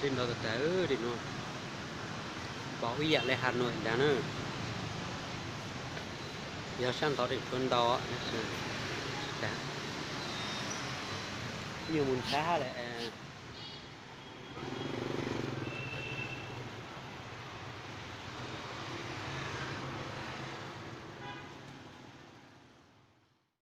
Li ntau tas tas li no, pom ib yam li Hà Nội ntag na. Yog sab ntawd tseem tshuav ntau, nyuag mus ntshai lawm.